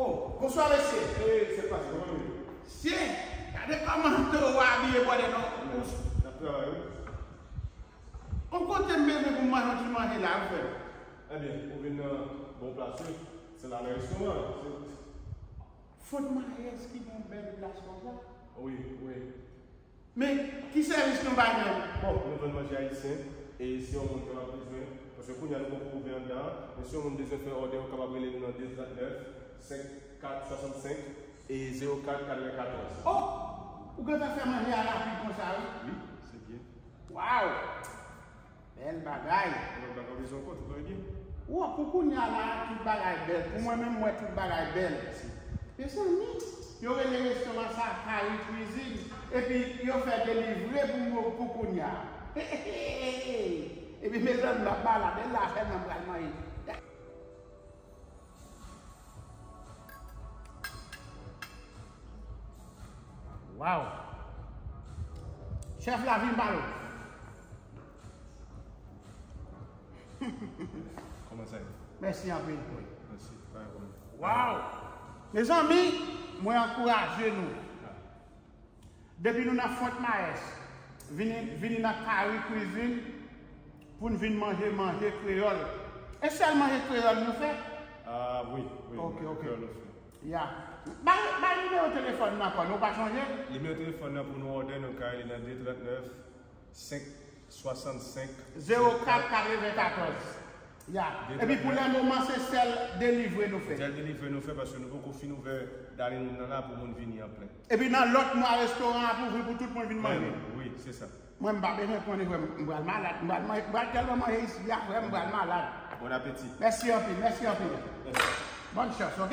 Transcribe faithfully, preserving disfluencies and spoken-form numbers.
Oh, bonswa mesye. Hey, se pase, kòman nou ye? Sye, gade kòman Toro abiye bwòdè non. N ap travay, wi. On kote m bezwen pou m manje yon ti manje la, ou fè. Ebyen, ou vin nan bon plas, wi. Se la nan restoran an. Se Fòt Mayès ki gen yon bèl plas konsa. Wi, wi. Men, ki sèvis nou bay menm? Bon, nou vann manje ayisyen, e si yon moun kapab bezwen, paske kounye a nou poko ouvè anndan an, men si yon moun bezwen fè òdè, ou kapab rele nou nan de trant nèf, senk kat swasannsenk e zewo kat katrevenkatòz. Oh! Ou gentan fè manje a rapid konsa, wi? Wi, se byen. Waw! Bèl bagay. Alò, bagay bezwen kont, ou konnen byen. Wè, pou kounye a la, tout bagay bèl. Pou mwen menm, m wè tout bagay bèl. Mezanmi, yo rele restoran sa Paris Cuisine, epi yo fè delivre pou mwen pou kounye a. Epi mezanmi, m ap malad, e la sèlman m pral manje. Waw! Chèf la vin pale. Kòman sa ye? Mèsi anpil. Mèsi. Pa gen pwoblèm. Waw! Mezanmi, mwen ankouraje nou. Depi nou nan Fòt Mayès, vini, vini nan Kari Kwizin pou n vin manje manje kreyòl. E sèl manje kreyòl nou fè? Ah, wi, wi, ok, manje ok, kreyòl nou fè. Ya. Bay, bay nimewo telefòn nan ankò, nou pa chanje? Nimewo telefòn nan pou nou òdè, nou ka rele nan de trant nèf, senk swasannsenk, zewo kat katrevenkatòz. Ya. Epi pou lè moman, se sèl delivre nou fè. Sèl delivre nou fè, paske nou poko fin ouvè dining nan la pou moun vini an plen. Epi nan lòt mwa, restoran ap ouvri pou tout moun vin manje. Wi, se sa. Mwen, m pa bezwen konnen, frè m. M pral malad. M pral manje, m pral tèlman manje isi a, frè m, m pral malad. Bon apeti. Mèsi anpil, mèsi anpil. Mèsi. Bòn chans, ok?